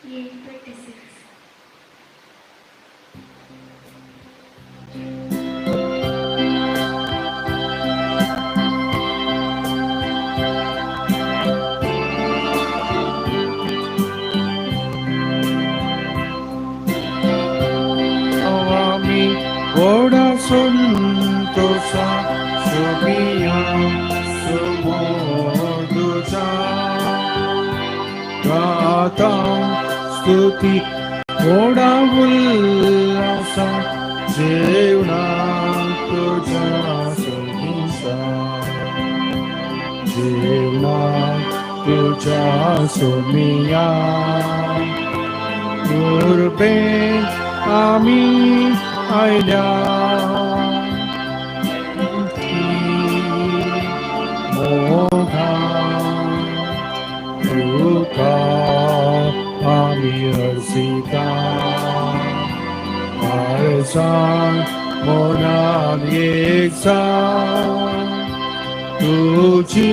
8:26. आमी व्हडा संतोषा सोमिया समोर तुझा गाता स्तुती व्हडा उल्हासा जेवणा तुझ्या सर्गीचा जेवणा तुझ्या सोमिया उर्बे आमी आयल्या मोगा तुका आमी हर्षिता काळजान मनान एक जावन तुजी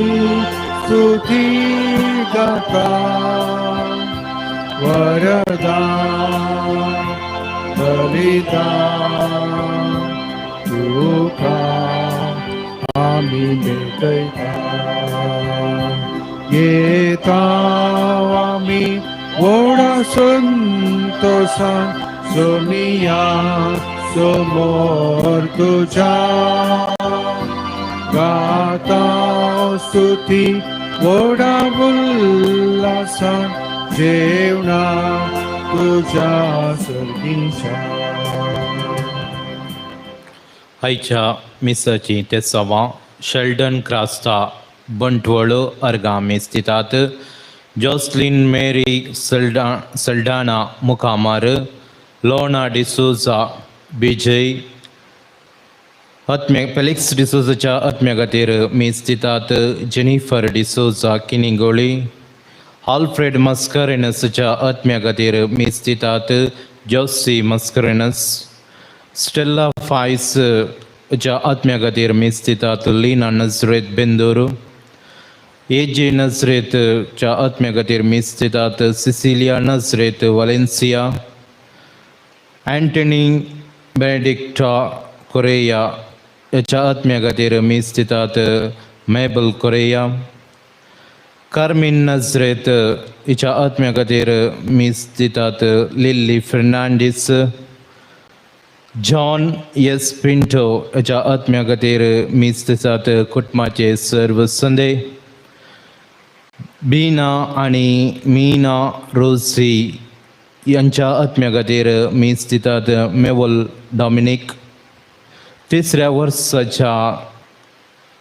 स्तुती गाता वरदा बलिदान तुका आमी भेटयता येता आमी व्हडा संतोषान सोमिया समोर तुझ्या गाता स्तुती व्हडा उल्हासान जेवणा तुझ्या सर्गीच्या. आयच्या मिसाची तेसावां शेल्डन क्रास्ता बंटवळ अर्गा मीस दितात. जॉस्लिन मेरी सल्डाना मुखामार, लोना डिसोजा विजय आत्म्या फेलिक्स डिसोजाच्या आत्म्या खातीर मीस दितात. जेनिफर डिसोजा किनिगोळी, आल्फ्रेड मस्करेनसच्या आत्म्या खातीर मीस दितात. जोसी मस्करेनस, स्टेल्ला फायस च्या आत्म्या खातीर मीस दितात. लीना नजरेत बेंदूर, ए जे नजरेत च्या आत्म्या खातीर मीस दितात. सिसिलिया नजरेत वालेन्सिया, अँटनी बेनेडिक्टा कोरेया च्या आत्म्या खातीर मीस दितात. मेबल कोरेया, कार्मीन नजरेत हिच्या आत्म्या खातीर मीस दितात. Lillie Fernandes, John S Pinto ह्याच्या आत्म्या खातीर मीस दितात. कुटुंबाचे सर्व संदे, बीना आनी मीना रोझी यांच्या आत्म्या खातीर मीस दितात. मेवल डॉमिनीक, तिसऱ्या वर्साच्या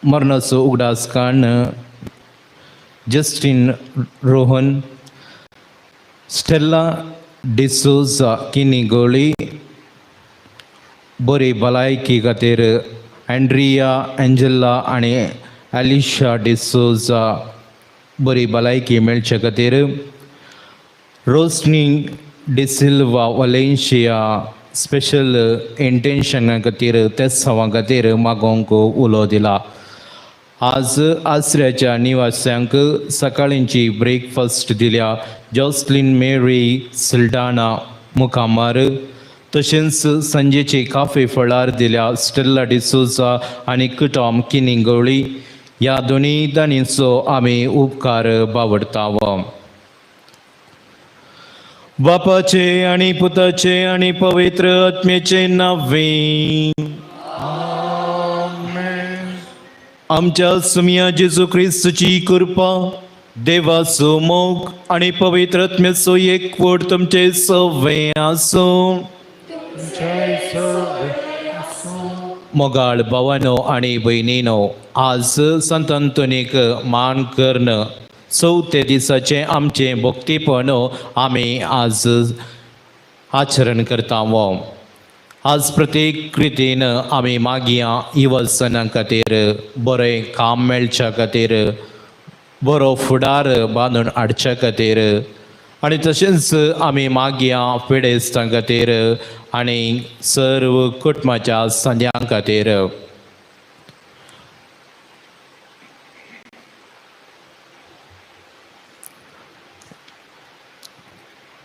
मरणाचो उगडास काडून जस्टीन रोहन, स्टेल्ला डिसोजा किनिगोळी बरी भलायकी खातीर अँड्रिया एंजेला आनी अलिशा डिसोजा बरी भलायकी मेळचे खातीर, रोसनी डिसिल्वा वलेन्शिया स्पेशल इंटेन्शना खातीर तेसांवा खातीर मागोवंक उलो दिला. आज आसऱ्याच्या निवास्यांक सकाळींची ब्रेकफास्ट दिल्या जॉस्लिन मेरी सिल्डाना मुखामार, तशेंच सांजेची काफी फळार दिल्या स्टेल्ला डिसोजा आनी कुटॉम किनिंगोळी. ह्या दोनूय दानींचो आमी उपकार बावडता. बापाचे आनी पुताचे आनी पवित्र आत्म्याचे नावे. आमच्या सुमिया जेजू क्रिस्तची कृपा, देवाचो मोग आनी पवित्र आत्म्याचो एकवट तुमचे सवे आसूं. मोगाळ भावानो आनी भयणीनो, आज संत अंतोनीक मान करून चवथ्या दिसाचें आमचें भक्तीपण आमी आज आचरण करता. आज प्रत्येक कृतीन आमी मागया युवजना खातीर बरें काम मेळच्या खातीर, बरो फुडार बांदून हाडच्या खातीर आनी तशेंच आमी मागया पिडेस्तां खातीर आनी सर्व कुटुंबाच्या संद्यां खातीर.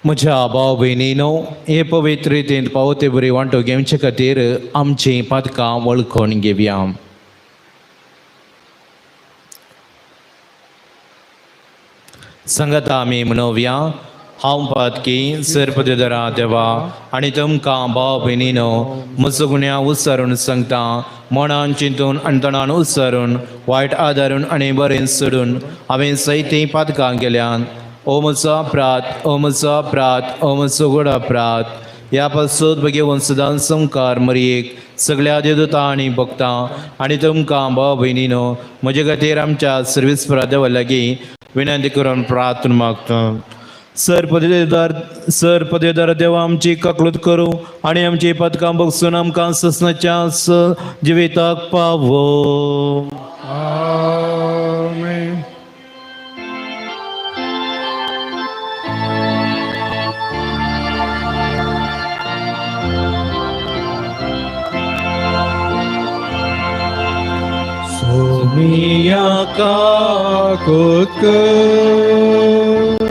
म्हज्या भाव भयणीनो, हे पवित्र रितीन पावते बरी वांटो घेवचे खातीर आमचीं पातकां वळखून घेवया. संगता आमी म्हणोवया, हांव पातकी सर्पदेदरा देवा आनी तुमकां भाव भयणीनो म्हजो गुन्यांव उच्चारून सांगता. मनान चिंतून आनी तणान उच्चारून, वायट आदारून आनी बरें सोडून हांवें सयतीं पातकां केल्यान. ओ म्हजो अपराध, ओ म्हजो अपराध, ओ म्हजो व्हड अपराध. ह्या पासून भगेवन सदां संकार मरयेक सगळ्या देवदूतां आनी भक्तां आनी तुमकां भाव भयणीनो म्हजे खातीर आमच्या सर्वीस देवा लागीं विनंती करून प्रार्थना मागता. सर पदवेदार, सर पदवेदार देवा आमची काकलूत करूं आनी आमची पदकां बगसून आमकां ससनाच्या जिविताक पावो. आमेन. सोमिया काकुत कर,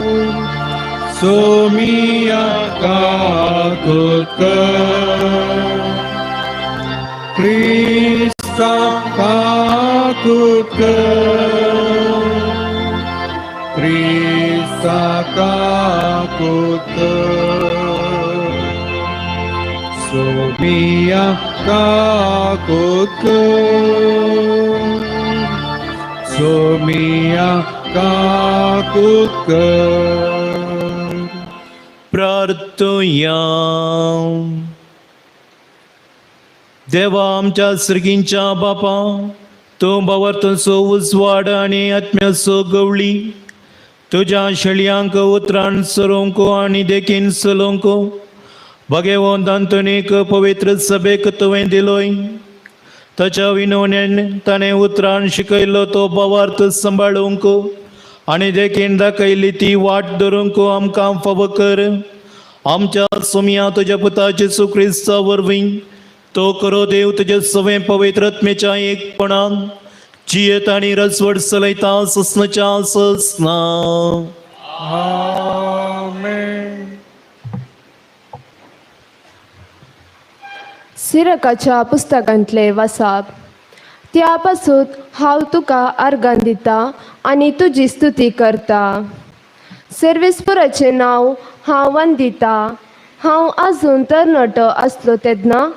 सोमिया काकुत कर, क्रिस्ता काकुत कर, क्रिस्ता काकुत कर, सोमिया काकुत कर, सोमिया काकुत कर. प्रार्थुया. देवा आमच्या सर्गींच्या बापा, तूं भावार्थाचो उजवाड आनी आत्म्याचो गवळी तुज्या शेळयांक उतरान चलोवंक आनी देखीन चलोवंक भगेवंत आंतोनीक पवित्र सभेक तुवें दिलोय. ताच्या विनवण्यान ताणें उतरान शिकयलो तो भावार्थ सांबाळूंक आनी देखीन दाखयली ती वाट धरूंक आमकां फावो कर. आमच्या सोमया तुज्या पुता जेजू क्रिस्ता वरवीं. तो करो देव तुजे सवें पवित्र आत्म्याच्या एकपणान जियेत आनी रजवड चलयता ससनाच्या ससना. आमेन. सिरकाच्या पुस्तकांतले वासाप. त्या पासून हांव तुका आर्गां दिता आनी तुजी स्तुती करता. सर्वेस्पुराचें नांव हांव वंदिता. हांव आजून तरणाटो आसलो तेन्ना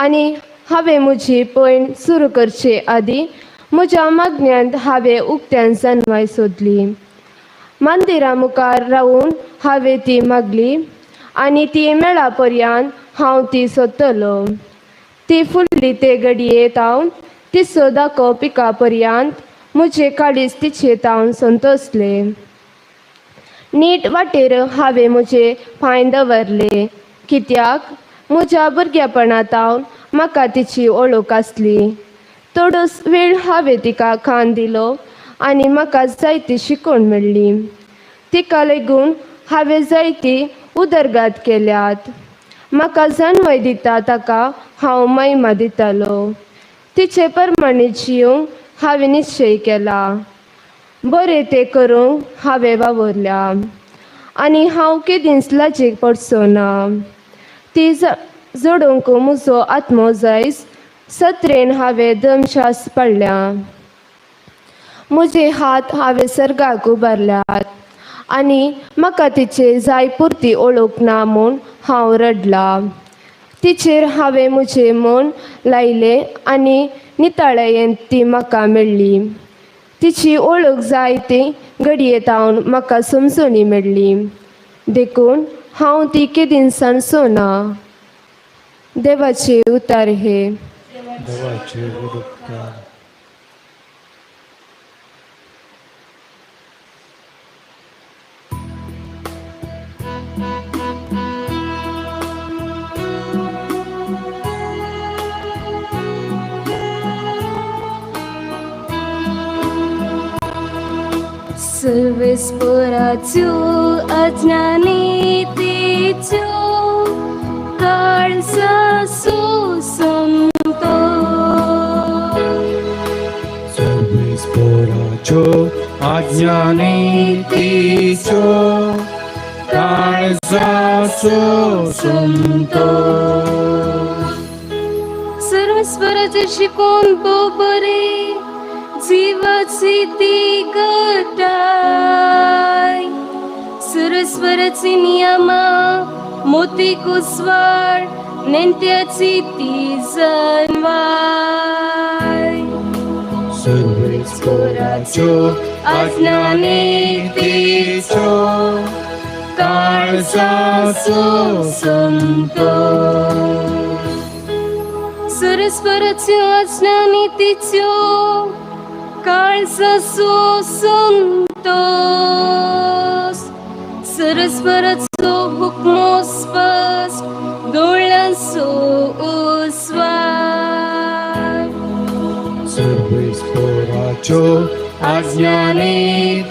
आनी हांवें म्हजी पयण सुरू करचे आदीं म्हज्या मागण्यांत हांवें उक्त्यान जानवाय सोदली. मंदिरा मुखार रावून हांवें ती मागली आनी ती मेळा पर्यंत हांव ती सोदतलो. ती फुल्ली ते घडये तावन तिचो दाखो पिका पर्यंत म्हजें काळीज तिचे तावन संतोसले. नीट वाटेर हांवें म्हजे पांय दवरले, कित्याक म्हज्या भुरगेपणा तावन म्हाका तिची वळख आसली. थोडोच वेळ हांवें तिका खान दिलो आनी म्हाका जायती शिकवण मेळ्ळी. तिका लागून हांवें जायती उदरगत केल्यात. म्हाका जाणवय दिता ताका हांव महिमा दितालो. तिचे प्रमाणे जिवंक हांवें निश्चय केला. बरें तें करूंक हांवें वावुरल्या आनी हांव केदींच लाजेक पडचो ना. ती जोडूंक म्हजो आत्मो जायस सत्रेन हांवें दमश्वास पडल्या. म्हजे हात हांवें सर्गाक उबारल्यात आनी म्हाका तिचे जाय पुरती वळख ना म्हूण हांव रडलां. तिचेर हांवें म्हजें मन लायलें आनी नितळायेन ती म्हाका मेळ्ळी. तिची वळख जाय ती घडये तावन म्हाका समजणी मेळ्ळी. देखून हांव ती केदींच सांडचो ना. देवाचे उतार हे. देवाचे उपकार. सर्वेस्पराच्यो अज्ञानी तिच्यो काळजाचो संतो. सर्वेस्पराच्यो आज्ञानी तिच्यो काळजाचो संतोष. सर्वस्वराचे शिकोवन भोव बरे जिवाची ती गटाय. सुरस्वराची नियमा मोती कुसवाड नेणट्याची ती जनवाय. सर्वेस्पोराच्यो आज्ञानितीच्यो काळजाचो संतोष. सरस्वराच्यो आज्ञानितीच्यो काळजाचो संतोष. सरस्वराचो हुकमो स्पश्ट दोळ्यांचो उस्वाड. सर्वेस्पोराच्यो आज्ञानितीच्यो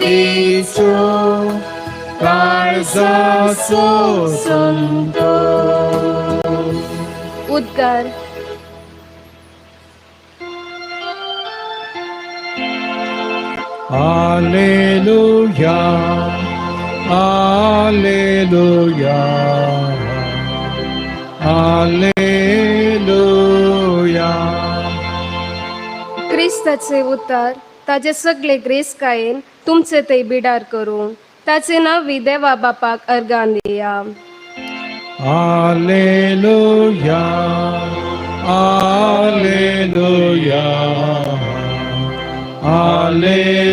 काळजाचो संतोष. उद्गार. Alleluia, Alleluia, Alleluia. क्रिस्ताचे उतार ताजे सगळे ग्रेसकायेन तुमचे ते बिडार करूं ताचे नांवी देवा बापाक अर्गान दिया. Alleluia, Alleluia, Alleluia.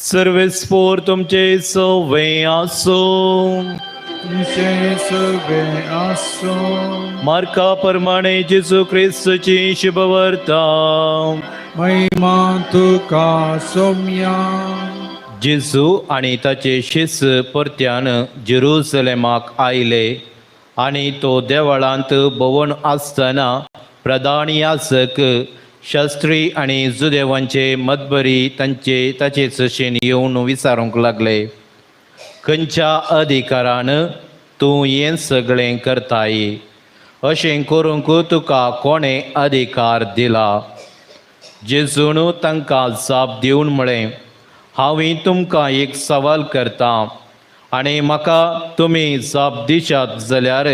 सर्वेस्पोर तुमचे सवे आसो. तुमचे सगळे आसो. मार्का प्रमाणे जेजू क्रिस्तची शुभवार्ता. महिमा तुका सोम्या. जेजू आनी ताचे शिस परत्यान जेरुसलेमाक आयले आनी तो देवळांत भोंवन आसतना प्रधान याजक, शास्त्री आनी जुदेवांचे मदबरी तांचे ताचे चशेन येवन विचारूंक लागले, खंयच्या अधिकारान तूं हें सगळें करताय? अशें करूंक तुका कोणें अधिकार दिला? जेजून तांकां जाप दिवन म्हळें, हांवूय तुमकां एक सवाल करता आनी म्हाका तुमी जाप दिशात जाल्यार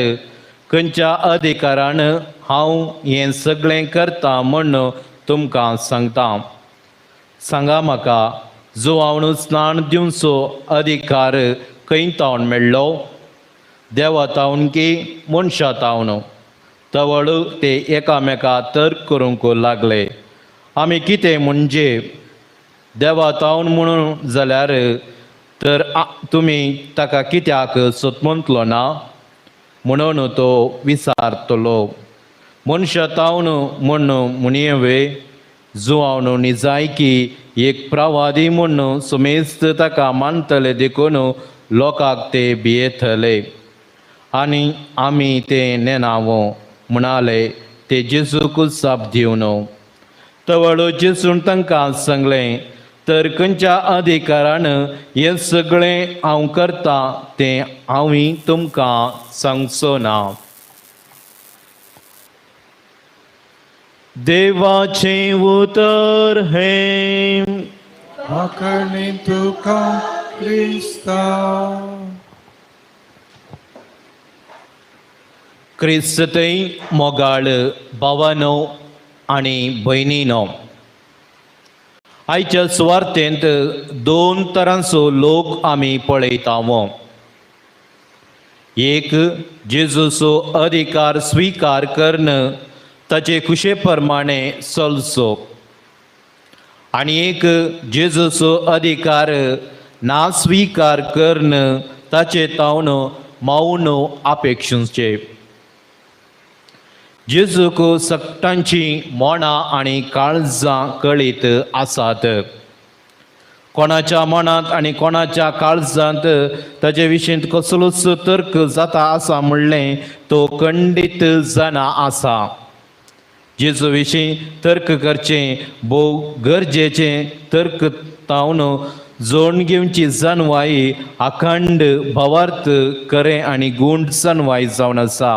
खंयच्या अधिकारान हांव हें सगळें करता म्हूण तुमकां सांगता. सांगा म्हाका, जुवावन स्नान दिवचो अधिकार खंय तावन मेळ्ळो, देवा तावन की मनशा तावन? तवळ ते एकामेका तर्क करूंक लागले, आमी कितें म्हणजे देवा तावन म्हणून जाल्यार तर तुमी ताका कित्याक सोतमतलो ना म्हणून तो विचारतलो. मनशा तावन म्हूण म्हणये, जुवावन निजायकी एक प्रवादी म्हूण सुमेस्त ताका मानतले देखून लोकांक ते भियेतले आनी आमी ते नेणावो म्हणाले ते जेजूक जाप दिवन. तवळ जेजून तांकां सांगलें, तर खंयच्या अधिकारान हें सगळें हांव करतां तें हांवूय तुमकां सांगचो ना. देवाचें उतर हें. आकर्णी तुका क्रिस्ता. क्रिस्तय मोगाळ भावानो आनी भयणीनो, आयच्या सुवार्तेंत दोन तरांचो लोक आमी पळयता. एक जेजूचो अधिकार स्विकार करून ताचे खुशे प्रमाणे चलचो आनी एक जेजूचो अधिकार ना स्विकार करून ताचे तावन मौन अपेक्षुचे. जेजूक सगटांची मनां आनी काळजां कळीत आसात. कोणाच्या मनांत आनी कोणाच्या काळजांत ताचे विशीं कसलोच तर्क जाता आसा म्हणलें तो खंडीत जाणा आसा. जेजू विशीं तर्क करचें भोव गरजेचें. तर्क तावन जोड घेवची जानवाय अखंड भावार्थ खरें आनी गूण जानवाय जावन आसा.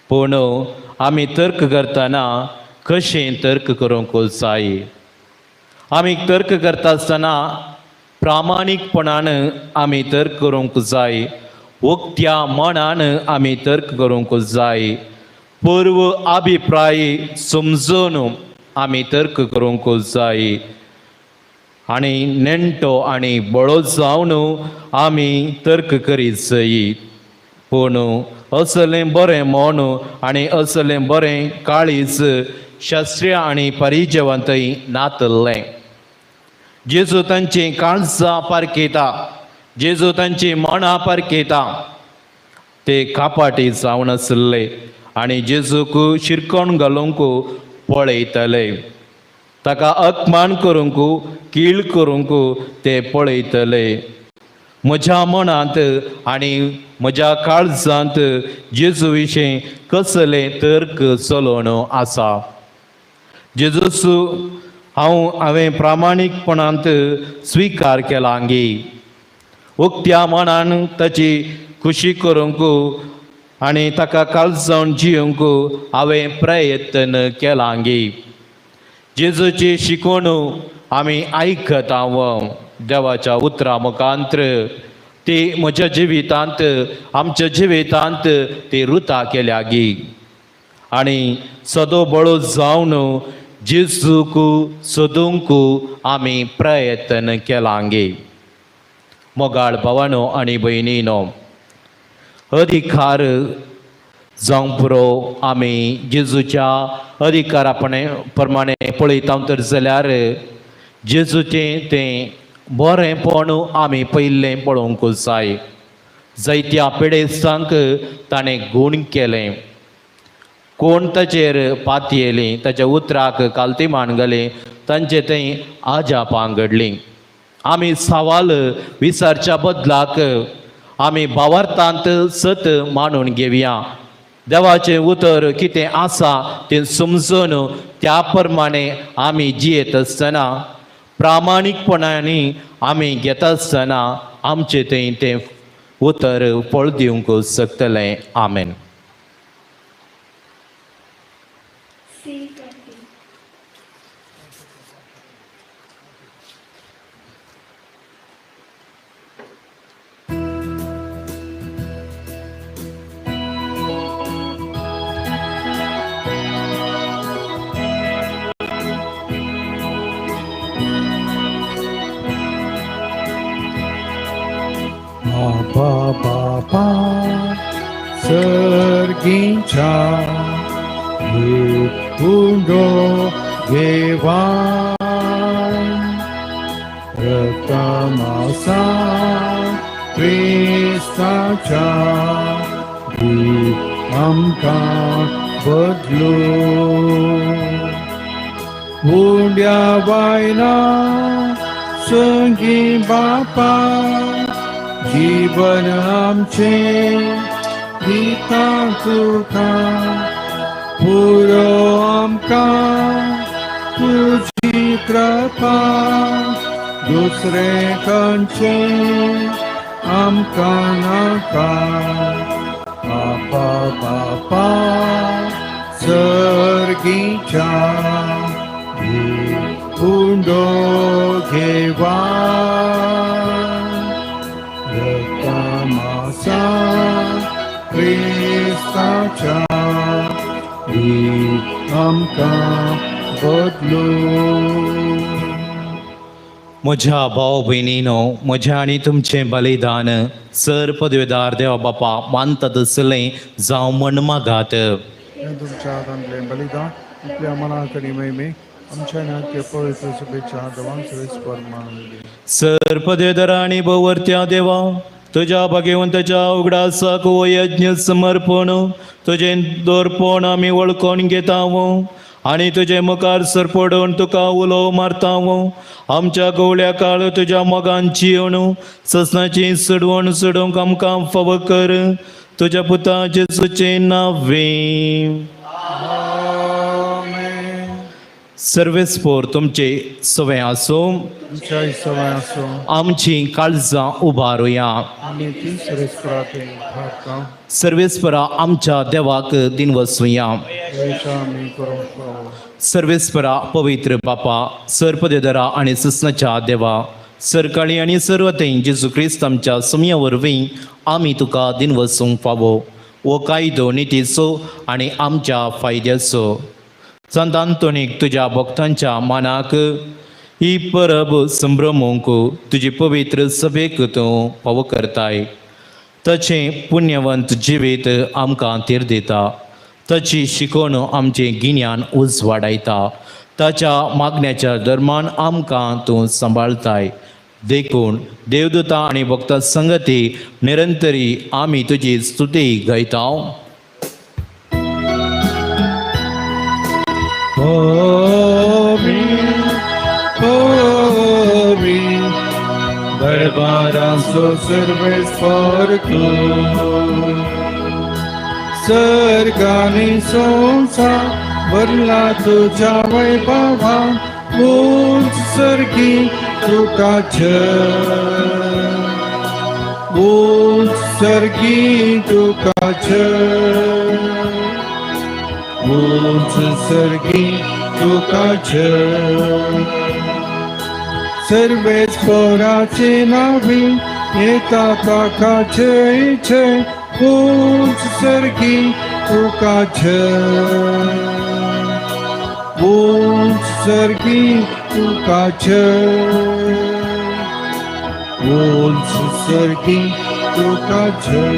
पूण आमी तर्क करतना कशें तर्क करूंक जाय? आमी तर्क करता आसतना प्रामाणीकपणान आमी तर्क करूंक जाय, उक्त्या मनान आमी तर्क करूंक जाय, पूर्व अभिप्राय समजून आमी तर्क करूंक जाय आनी नेणटो आनी बळो जावन आमी तर्क करीत जाय. पूण असलें बरें मन आनी असलें बरें काळीज शास्त्रीय आनी परिजवंतय नातल्लें. जेजू तांचीं काळजां पारखेता, जेजू तांचीं मनां पारखेता. ते कापाटी जावन आशिल्ले आनी जेजूक शिरकोण घालूंक पळयतले, ताका अपमान करूंक कीळ करूंक ते पळयतले. म्हज्या मनांत आनी म्हज्या काळजांत जेजू विशीं कसले तर्क चलोवन आसा? जेजूस हांवें प्रामाणीकपणांत स्विकार केला गी? उक्त्या मनान ताची खुशी करूंक आनी ताका काळजावन जियोंक हांवें प्रयत्न केला गी? जेजूची शिकवण आमी आयकता देवाच्या उतरां मुखांत्र, ती म्हज्या जिवितांत आमच्या जिवितांत ती रुता केल्या गी? आनी सदो बळो जावन जेजूक सोदूंक आमी प्रयत्न केला गे? मोगाळ भावानो आनी भयणीनो, अधिकार जावंक पुरो आमी जेजूच्या अधिकारा प्रमाणे पळयता तर जाल्यार जेजूचें तें बरेंपण आमी पयलें पळोवंक जाय. जायत्या पिडेस्तांक ताणें गूण केलें. कोण ताचेर पातयेली, ताच्या उतराक कालती मान घाली, तांचे थंय आजापां घडलीं. आमी सवाल विचारच्या बदलाक आमी भावार्थांत सत मानून घेवया. देवाचें उतर कितें आसा तें समजून त्या प्रमाणे आमी जियेत आसतना, प्रामाणीकपणांनी आमी घेता आसतना आमचें थंय तें उतर फळ दिवंक शकतलें. आमेन. बाबा बाबा सर्गीच्या उंडो देवा रक्तमासा क्रिस्ताच्या दी आमकां बदलू उंड्या बायला संगी बापा जीवन आमचें दिता तुका पुरो आमकां तुजी कृपा दुसरें खंयचें आमकां नाका. बापा बापा सर्गीच्या उंडो घेवा रक्तमासा क्रिस्ताच्या दी आमकां बदलू. म्हज्या भाव भयणीनो, म्हज्या आनी तुमचें बलिदान सर पदवेदार देवा बापा मानता तसलें जावं म्हण मागात. हें तुमच्या हातांतलें बलिदान आपल्या मनाक आनी महिमे आमच्या नाट्य पवित्र शुभेच्छा देवान सवेस्पर मानून दी. सर पदवेदार आनी भोवर्त्या देवा, तुज्या भाग्यवंताच्या उगडासाक हो यज्ञ समर्पण तुजें दोरपण आमी वळखून घेता आनी तुजे मुखार सरपडून तुका उलो मारता. आमच्या गवळ्या काळ तुज्या मोगान जियोन ससनाची सडवण सडोवंक आमकां फावो कर, तुज्या पुता जेजूचें नांवे. आमेन. सर्वेस्पोर तुमचे सवे आसूं. तुमच्या सवय आसूं. आमची काळजां उबारुया. आमी ती सरेस्पराते भारता. सर्वेस्परा आमच्या देवाक दिनवसुया. आमी करूंक फावो. सर्वेस्परा पवित्र बापा सर्पदेदरा आनी सुसनाच्या देवा सरकाळी आनी सर्वथंय जेजू क्रिस्त आमच्या सुमया वरवीं आमी तुका दिन वसूंक फावो हो कायदो नितीचो आनी आमच्या फायद्याचो. संत आंतोनीक तुज्या भक्तांच्या मानाक ही परब संभ्रमूंक तुजी पवित्र सभेक तूं फावो करताय. ताचें पुण्यवंत जिवीत आमकां तीर दिता. ताची शिकवण आमचें गिन्यान उजवाडायता. ताच्या मागण्याच्या धर्मान आमकां तूं सांबाळताय. देखून देवदूता आनी भक्ता संगती निरंतरी आमी तुजी स्तुती गायता. होवी दरबारांचो सर्वेस्पर तूं सर्गानी संसार भरला तुझ्या वैभवा उंच सर्गी तुका जय उंच सर्गी तुका जय उंच सर्गी तुका जय. सर्वेस्पराचे नावी येता ताका जय जय उंच सर्गी तुका जय उंच सर्गी तुका जय उंच सर्गी तुका जय.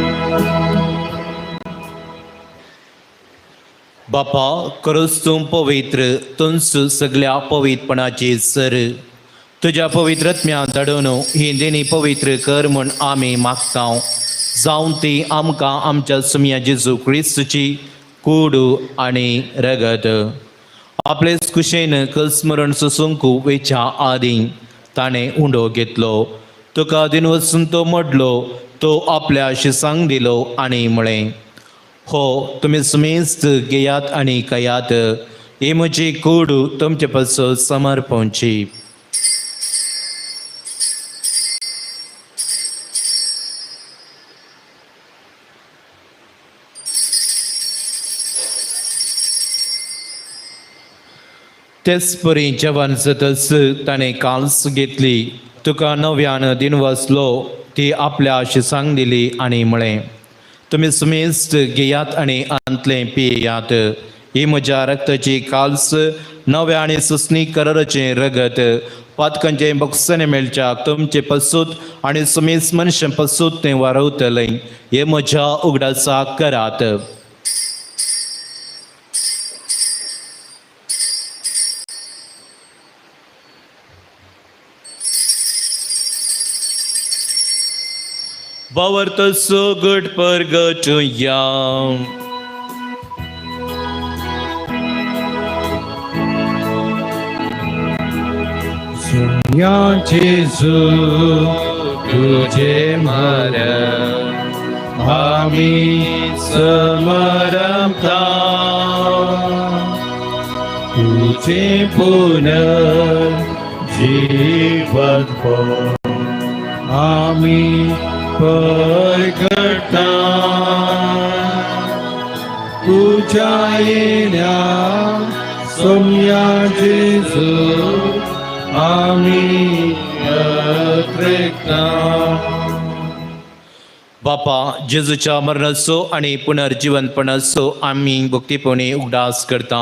बापा खरोच तूं पवित्र तुंच सगल्या पवित्रपणाची सर. तुज्या पवित्रत्म्या धाडून ही देणी पवित्र कर म्हूण आमी मागता. जावन ती आमकां आमच्या सुमया जेजू क्रिस्तूची कूड आनी रगत आपलेच कुशेन कस्मरण सोसूंक वेच्या आदीं ताणें उंडो घेतलो. तुका दिन वचून तो मोडलो. तो आपल्या शिसांक दिलो आनी म्हळें, हो तुमी सुमेस्त घेयात आनी खायात. ही म्हजी कूड तुमचे पासून समर्पणची. तेच परी जेवण जातच ताणें काल्स घेतली. तुका नव्यान दिन वसलो. ती आपल्या शिसांक दिली आनी म्हळें, तुमी सुमेस्त घेयात आनी आंतलें पियात. ही म्हज्या रक्ताची काल्स नव्या आनी सुसणी कराराचें रगत. पातकांचें बक्षणें मेळच्याक तुमचे पसूत आनी सुमेस्त मनशां पसूत तें वारवतलें. हे म्हज्या उगडासाक करात. भावार्थ सगट परगटया. सुया जेजू तुझे मरण आम्ही समरता तुझे पुनर्जीवन आम्ही परगटा. तुझ्या येण्या सोम्या जेजू आम्ही अत्रेकता. बापा जेजूच्या मरणाचो आनी पुनर्जिवनपणाचो आमी भक्तीपणी उगडास करता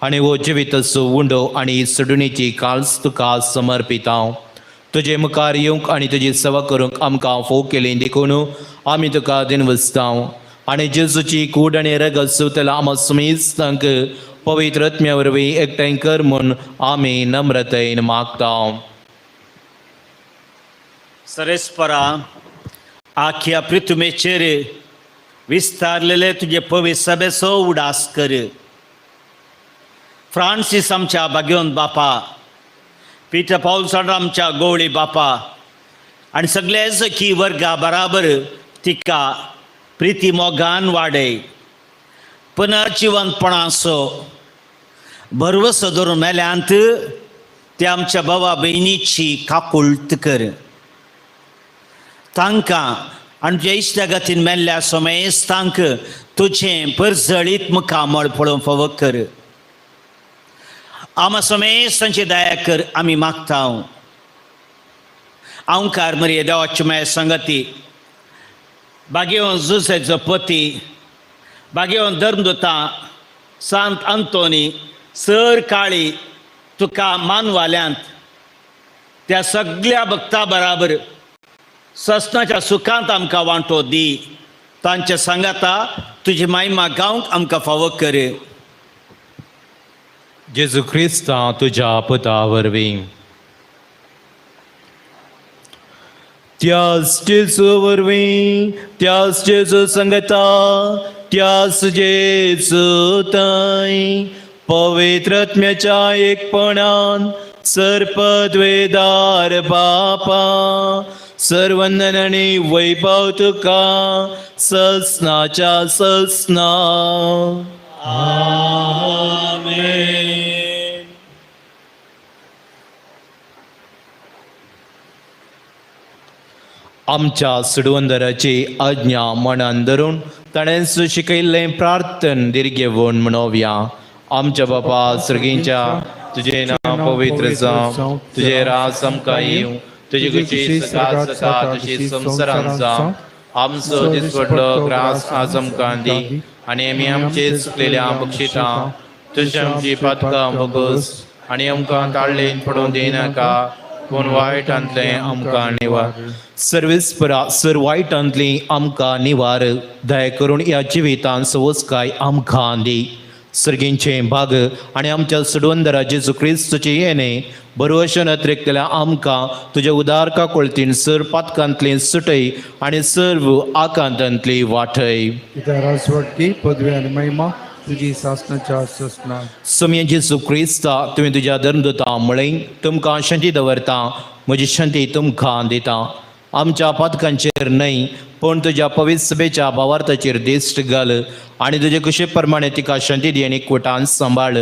आनी हो जिविताचो उंडो आनी सडुणीची काल्स तुका समर्पिता. तुजे मुखार येवंक आनी तुजी सेवा करूंक आमकां फोव केली देखून आमी तुका दिनवसता. आनी जेजूची कूड आनी रगत सुतला आमा सुमेस्तांक पवित्र आत्म्या वरवीं एकठांय कर म्हूण आमी नम्रतेन मागता. सरेस्परा आख्या पृथ्वीचेर विस्तारलेले तुजे पवित्र सभेचो उडास कर. फ्रांसीस आमच्या भाग्योन बापा, पीटर पावलसाण आमच्या गोवळी बापा आनी सगळे सखी वर्गा बराबर तिका प्रिती मोगान वाडय. पुनर्जिवनपणाचो भरवसो धरून मेल्यांत ते आमच्या भावा भयणीची काकुळट कर. तांकां आनी तुज्या इश्टागतीन मेल्ल्या सोमेस्तांक तुजें परजळीत मुखामळ पळोवंक फावो कर. आमा समेस्तांची दया कर आमी मागता. आंकार मरिये देवाची माया संगती, बागेवन जुसेचो पती, बागेवन धर्मदुतां सांत अंतोनी सर काळी तुका मानवाल्यांत त्या सगळ्या भक्ता बराबर ससनाच्या सुखांत आमकां वांटो दी. तांच्या सांगाता तुजी मायमा गावंक आमकां फावो कर. जेजू क्रिस्ता तुज्या पुता वरवीं. त्याच जेजू वरवीं, त्याच जेजू संगता, त्याच जेजू ताई पवित्र आत्म्याच्या एकपणान सर्पद्वेदार बापा सर्वंदन आनी वैभव तुका ससनाच्या ससना. आमेन. आमच्या सुडवंदराची आज्ञा मनान धरून ताणें शिकयल्लें प्रार्थन दीर्घेवन म्हणोवया. आमच्या बापा सर्गींच्या, तुजें नांव पवित्र जावं, तुजें राज आमकां येवं, तुजी खुशी सदांच जाता तशी संवसारांत जावं. आमचो दिसपडलो ग्रास आज आमकां दी आनी आमी आमचे चुकलेल्या बक्षितां तुजें आमची पातकां भोगोस आनी आमकां ताळ्ळेन पडोवन दिनाका, पूण वायटांतलें आमकां निवार. सर्वेस्परा सर वायटांतली आमकां निवार. दया करून ह्या जिवितांत सवसकाय आमकां दी. सर्गींचे भाग आनी आमच्या सुडवंदरा जेजू क्रिस्तूचे येणे बरोवशन अतिरिक्तल्या आमकां तुज्या उदार काकुळतीन सर पातकांतली सुटय आनी सर्व आकांतांतली वाटय. कित्याक राजवटकी पदवी आनी महिमा तुजी सासणाच्या सासणा. सोमये जेजू क्रिस्ता, तुवें तुज्या धर्मदुता म्हळें, तुमकां शांती दवरता, म्हजी शांती तुमकां दिता. आमच्या पातकांचेर न्हय पूण तुज्या पवित्र सभेच्या भावार्थाचेर दिश्ट घाल आनी तुजे कुशे प्रमाणे तिका शांती दी आनी कोटान सांबाळ.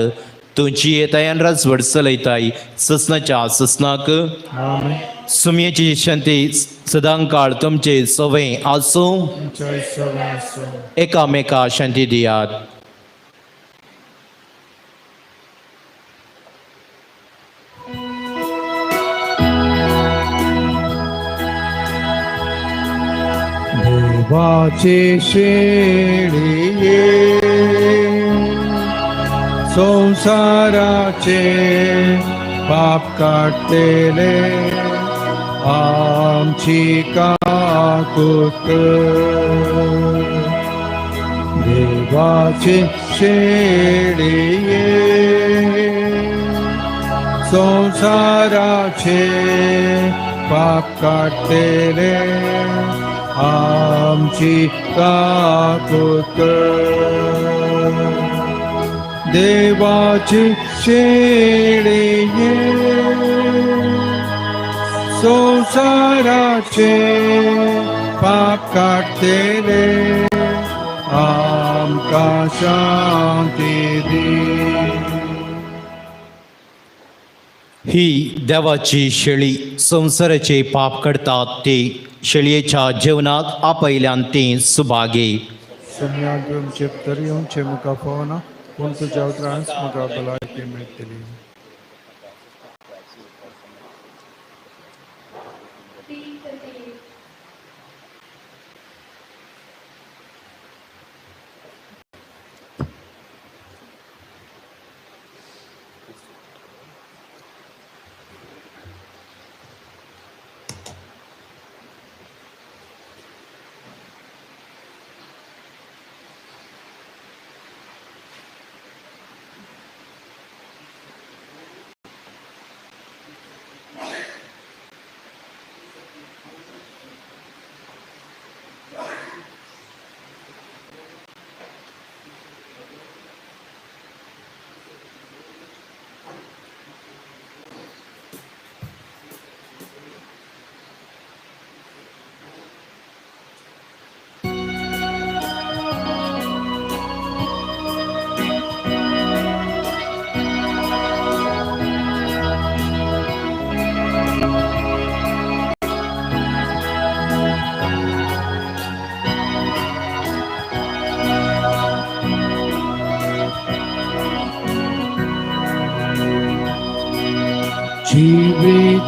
तूं जियेताय आनी राजवट चलयताय ससनाच्या ससनाक. आमेन. सुमयेची शांती सदांकाळ तुमचे सवय आसूं. तुमच्या सवय आसूं. एकामेका शांती दियात. देवाचे शेळये संसाराचे पाप काडटेले आमची काकूत. देवाचे शेळये संसाराचे पाप काडटेले आमची काकूत. देवाची शेळये संसाराचे पाप काडटेले आमकां शांती दी. ही देवाची शेळी संवसाराचे पाप करतात ती शेळयेच्या जेवणाक आपयल्यान ती सुभागी. सोम्या तुमचे भितर येवचें म्हाका फावना, पूण तुज्या उतरांच म्हाका भलायकी मेळटली.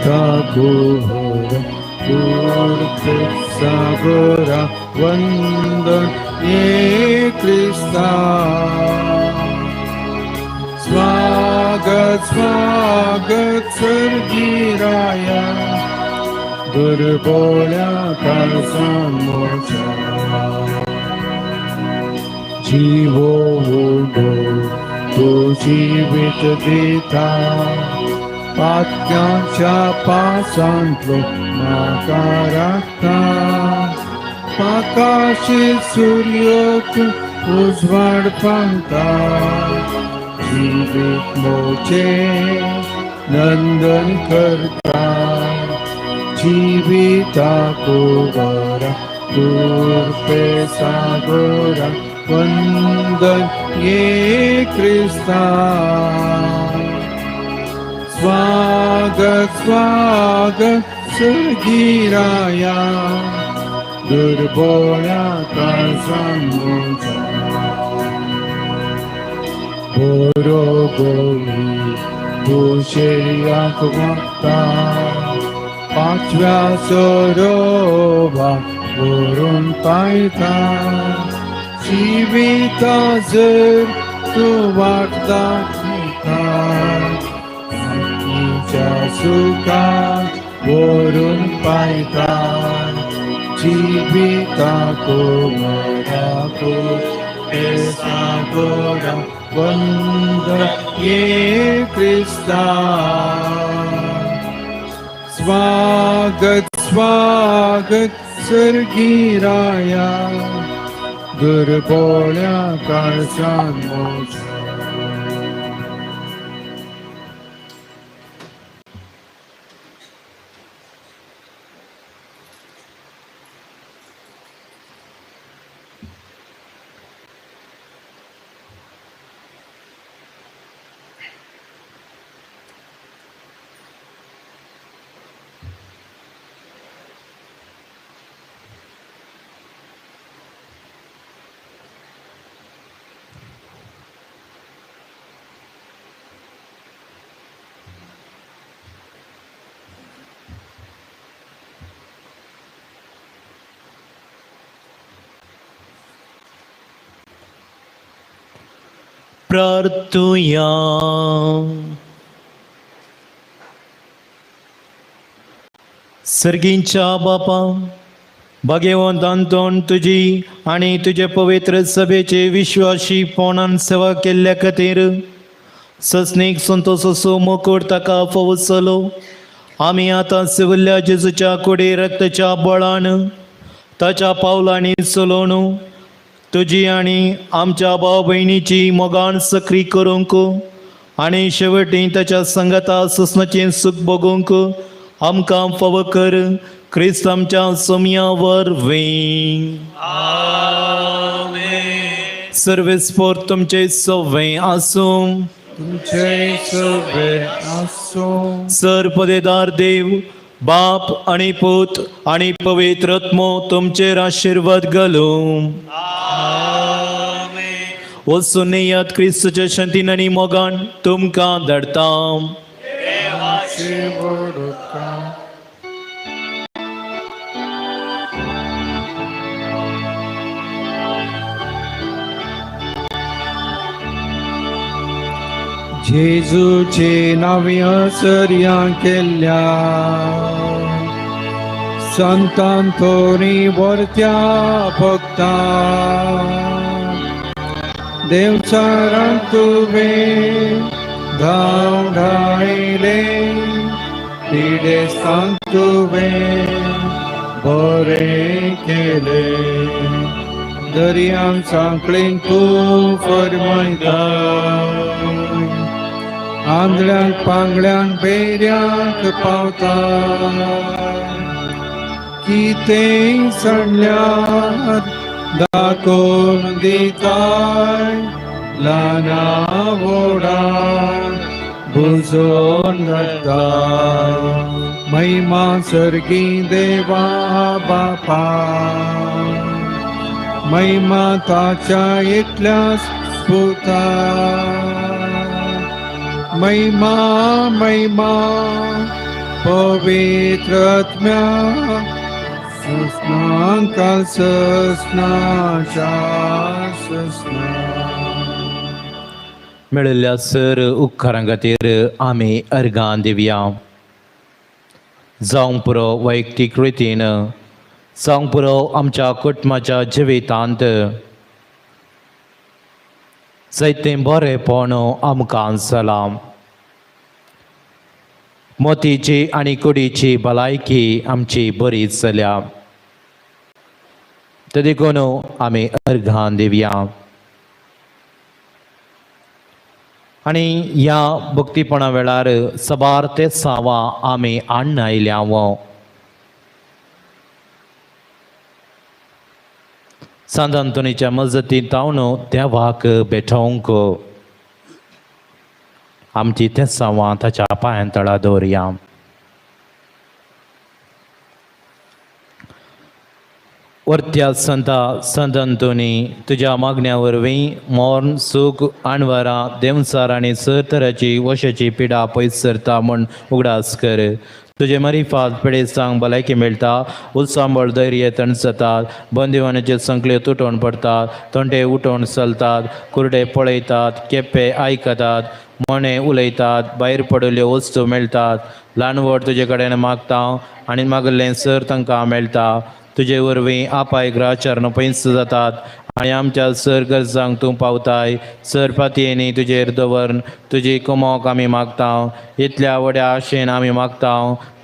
जिविता कुहर सागरा वंदन ये क्रिस्ता। स्वागत स्वागत सर्गिराया दुर्बोळ्या काळजां जीवो उडो तू जीवित दिता पात्यांच्या पासांतलो म्हाका राखता आकाशी सूर्य तूं उजवाड पांगता जीवित मोचे नंदन करता जीविता कुवरा दुर्पे सागरा वंदन ये क्रिस्ता। स्वागत स्वागत सर्गिराया दुर्बोळ्या काळजां बरो गोवी तूं शेळयाक वागता पांचव्या सरोवा व्हरून पायता जिविता जर तूं वाट दाखयता तुज्या सुखाक व्हरून पायता जिविता कुमराको सागरा वंदन ये क्रिस्ता। स्वागत स्वागत सर्गिराया दुर्बोळ्या काळजां मोजा। प्रार्थुया। सर्गींच्या बापा भाग्यवंत आंतोन तुजी आनी तुजे पवित्र सभेचे विश्वासी पोणान सेवा केल्ल्या खातीर सस्नीक संतोषाचो मुकुट ताका फावसलो। आमी आतां सिवल्ल्या जेजूच्या कुडी रक्ताच्या बळान ताच्या पावलांनी चलोवन तुजी आनी आमच्या भाव भयणीची मोगान सक्री करूंक आनी शेवटी ताच्या संगता सोंसण्याचें सूख भोगूंक आमकां फावो कर क्रिस्त आमच्या सोमया वरवीं। सर्वेस्पोर तुमचे सवे आसूं। तुमचे सवे आसूं। सर पदेदार देव बाप आनी पूत आनी पवित्र आत्मो तुमचेर आशिर्वाद घालूं। वचून येयात क्रिस्तच्या शांतीन आनी मोगान तुमकां धाडटा। जेजूचे नावे असर्या केल्ल्या संतांतोनी वर्त्या भक्ता देवचारांत तुवें धांवडायले पिडेस्तांक तुवें बरें केलें दर्यांक सांकळीन तूं फरमायता आंधळ्यांक पांगळ्यांक बेऱ्यांक पावता कितें सांडल्यार दाखोवन दिताय ल्हाना व्हडाक बुजोवन धाडटाय महिमा सर्गी देवा बापा महिमा ताच्या इतल्याच पुता महिमा महिमा पवित्र आत्म्या सस्नांकाल सस्नाच्या सस्ना. मेळिल्ल्या सर उपकारां खातीर आमी अर्गां दिवया. जावंक पुरो वैयक्तीक रितीन, जावंक पुरो आमच्या कुटुंबाच्या जिवितांत जायतें बरेंपण आमकां जालां. मोतीची आनी कुडीची भलायकी आमची बरी जाल्या, ते देखून आमी अर्घां दिवया. आनी ह्या भक्तीपणा वेळार सबार ते सावां आमी हाडून आयल्या. सांत अंतोनीच्या मजतीन तावन देवाक भेटोवंक आमची ते सावां ताच्या पांयां तळा दवरया. वर्त्या संता संत अंतोनी, तुज्या मागण्या वरवीं मर्ण सूख आणवरां देंवचार आनी सर तराची वशाची पिडा पयस सरता म्हूण उगडास कर. तुजे मरिफात पिडेस्तांक भलायकी मेळटा, उत्सांबळ धैर्य तणसतात, बंदिवानाचे संकले तुटोवन पडटात, तोंडे उठोवन चलतात, कुरडे पळयतात, केप्पे आयकतात, मोणे उलयतात, भायर पडिल्ल्यो वस्तू मेळटात. ल्हान व्हड तुजे कडेन मागता आनी मागल्लें सर तांकां मेळटा. तुजे वरवीं आपाय ग्रहाचरण पयस जातात आनी आमच्या सर गरजांक तूं पावताय. सर पातयेनी तुजेर दवरून तुजी कुमोक आमी मागता. इतल्या व्हड्या आशेन आमी मागता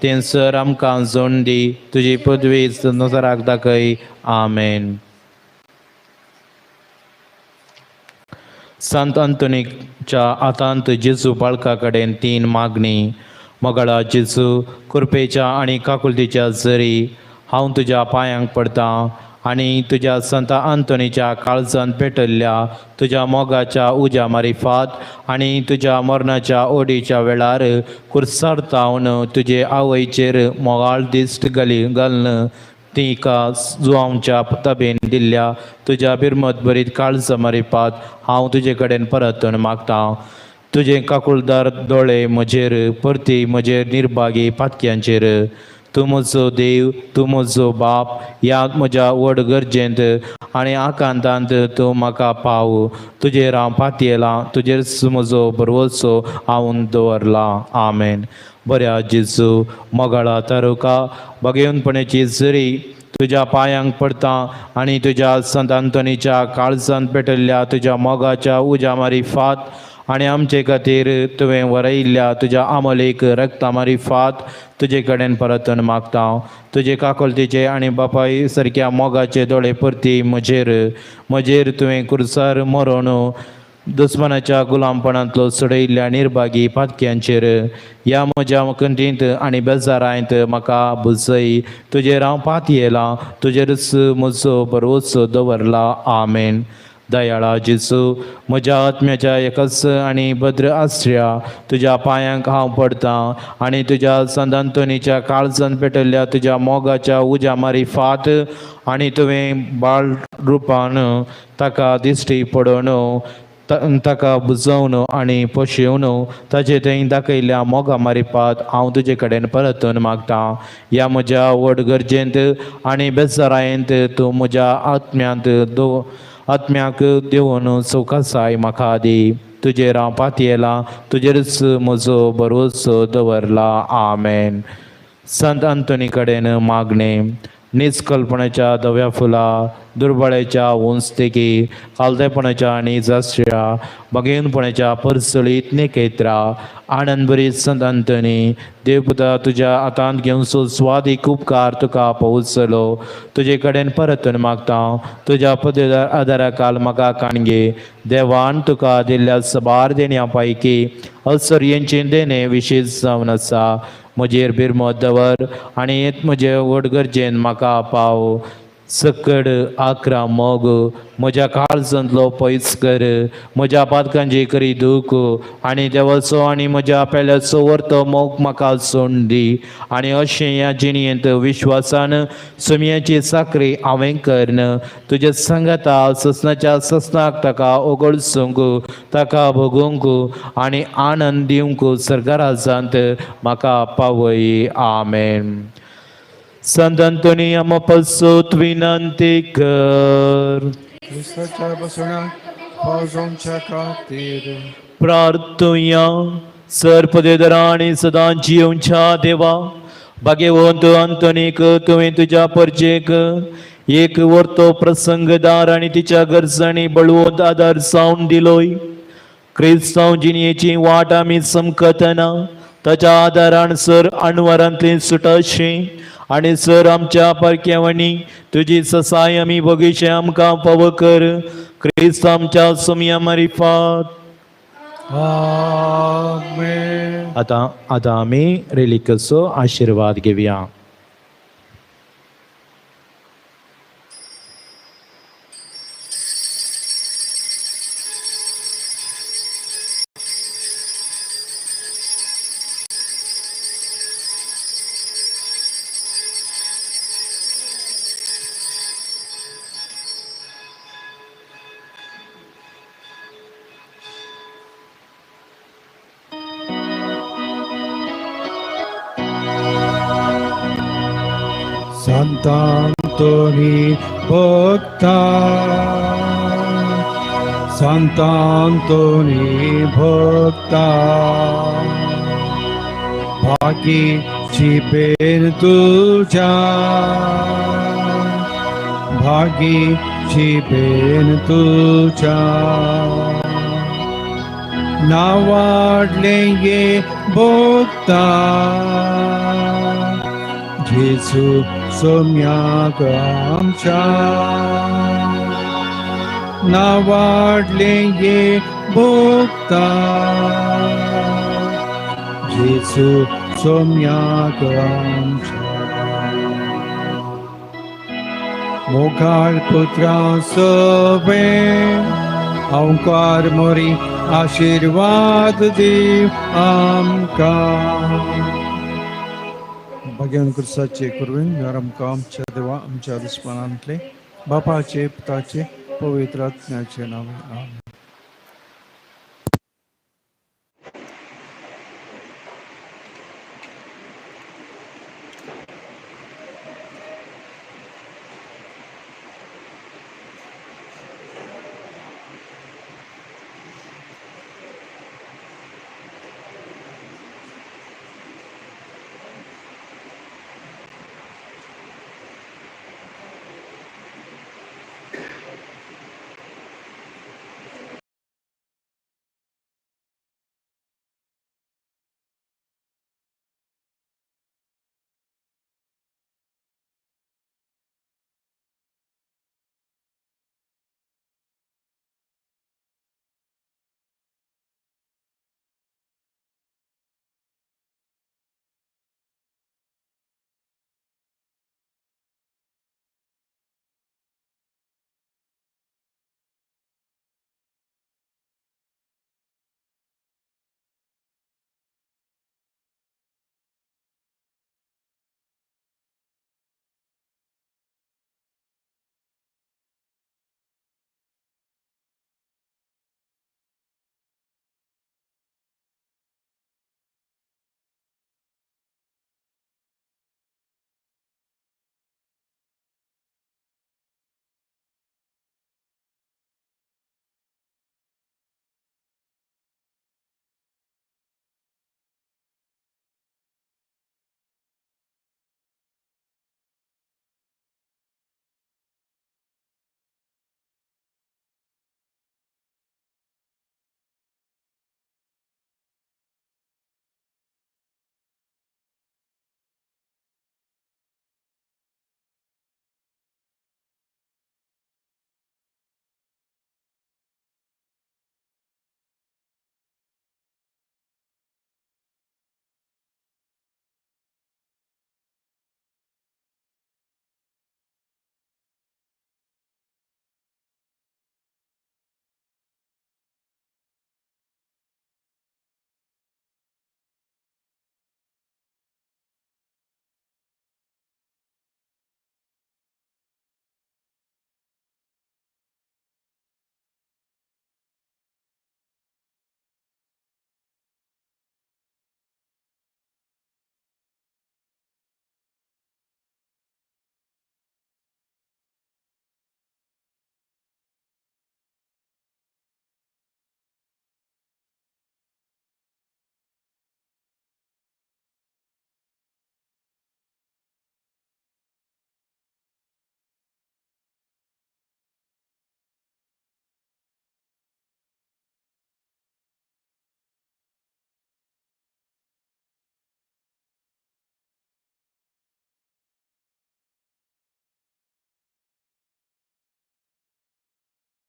तें सर आमकां जोड दी. तुजी पदवी नजराक दाखय. आमेन. संत अंतोनीच्या हातांत जेजू बाळका कडेन तीन मागणी. मोगाळा जेजू, कृपेच्या आनी काकुळतीच्या जरी हांव तुज्या पांयांक पडटा आनी तुज्या संता अंतोनीच्या काळजांत पेटल्ल्या तुज्या मोगाच्या उज्या मारिफात आनी तुज्या मरणाच्या ओडीच्या वेळार कुर्सार तावन तुजे आवयचेर मोगाळ दिश्ट घाली घालून तिका जुवांच्या तबेन दिल्ल्या तुज्या बिरमत बरीत काळजा मारिफात हांव तुजे कडेन परतून मागता. तुजे काकुळदार दोळे म्हजेर परती म्हजेर निर्भागी पातक्यांचेर. तूं म्हजो देव, तूं म्हजो बाप, ह्या म्हज्या व्हड गरजेंत आनी आकांतांत तूं म्हाका पाव. तुजेर हांव पातयेलां, तुजेर म्हजो भरवंसो हांव दवरला. आमेन. बऱ्या जेजू, मोगाळा तारुका, भगेवनपणाची जरी तुज्या पांयांक पडटा आनी तुज्या संत अंतोनीच्या काळजांत पेटल्ल्या तुज्या मोगाच्या उज्या मारिफात आनी आमचे खातीर तुवें वरयल्ल्या तुज्या आमलेक रक्ता मारिफात तुजे कडेन परतून मागता. तुजे काकुळतीचे आनी बापाय सारक्या मोगाचे दोळे परती म्हजेर. म्हजेर तुवें कुर्सार मरोन दुस्मानाच्या गुलामपणांतलो सोडयल्ल्या निर्भागी पातक्यांचेर. ह्या म्हज्या कंठींत आनी बेजारांत म्हाका बुजय. तुजेर हांव पातयेलां, तुजेरच म्हजो भरवंसो दवरला. आमेन. दयाळा जेजू, म्हज्या आत्म्याच्या एकच आनी भद्र आश्र्या, तुज्या पांयांक हांव पडटा आनी तुज्या संत अंतोनीच्या काळजान पेटल्ल्या तुज्या मोगाच्या उज्या मारिफात आनी तुवें बाळ रुपान ताका दिश्टी पडोवन ताका बुजोवन आनी पोशेवन ताचे थंय दाखयल्ल्या मोगा मारिफात हांव तुजे कडेन परतून मागता. ह्या म्हज्या व्हड गरजेंत आनी बेजारायेंत तूं म्हज्या आत्म्यांत दव आत्म्याक देवून चवकासाय म्हाका दी. तुजेर हांव पातयेलां, तुजेरच म्हजो भरवंसो दवरला. आमेन. संत अंतोनी कडेन मागणें. निजकल्पनेच्या धव्या फुलां, दुर्बळेच्या उंचतेकी, कालदेपणाच्या आनी जास्या भगेनपणाच्या परसळीत निकेत्रा, आनंदभरीत संत अंतोनी, देवपुता तुज्या हातांत घेवन स्वादीक उपकार तुका पोवचलो. तुजे कडेन परतून मागता, तुज्या पदवीदार आदारा काल म्हाका काणगे. देवान तुका दिल्ल्या सबार देण्या पैकी असरयेंचें देणें विशेश जावन आसा. म्हजेर बिरमत दवर आनी येत म्हजे व्हड गरजेन म्हाका पाव. सकड आकरा मोग म्हज्या काळजांतलो पयस कर म्हज्या पातकांची करी दूख आनी देवाचो आनी म्हज्या पेल्याचो वर्तो मोग म्हाका सोड दी आनी अशें ह्या जिणयेंत विश्वासान सुमयाची चाकरी हांवें करन तुज्या सांगाता ससनाच्या ससनाक ताका ओगळसूंक ताका भोगूंक आनी आनंद दिवंक सरकाराजांत म्हाका पावय. आमेन. संत अंतोनी आमा पासत विनंती कर. क्रिस्ताच्या बसण्याक पावसाच्या खातीर. प्रार्थुया. सर्पदेदरा आनी सदां जियोवच्या देवा, भाग्यवंत अंतोनीक तुवें तुज्या परजेक एक वर्तो प्रसंगदार आनी तिच्या गरजांनी बळवंत आदार जावन दिलोय. क्रिस्तांव जिणयेची वाट आमी चमकतना ताच्या आदारान सर अणवरांतली सुटाशी आनी सर आमच्या परक्यावांनी तुजी ससाय आमी बगीचे आमकां फावो कर. क्रिस्त आमच्या सोमया मारिफात. आमेन. आतां आतां आमी रेलिकाचो आशिर्वाद घेवया. Sant'Antoni भक्ता, Sant'Antoni भक्ता, भागीची पेन तुझ्या, भागीची पेन तुझ्या, नावाडले ये भोगता जेजू सोम्याक आमच्या, नावाडले ये भोगता जेजू सोम्याक आमच्या. मोगाळ पुत्रा सवे अंकार मोरी आशीर्वाद दी आमकां. भाग्यान क्रिस्ताचे कुरवीन आमकां आमच्या देवा आमच्या दुस्मानांतले बापाचे पुताचे पवित्र आत्म्याचे नांव. आमेन.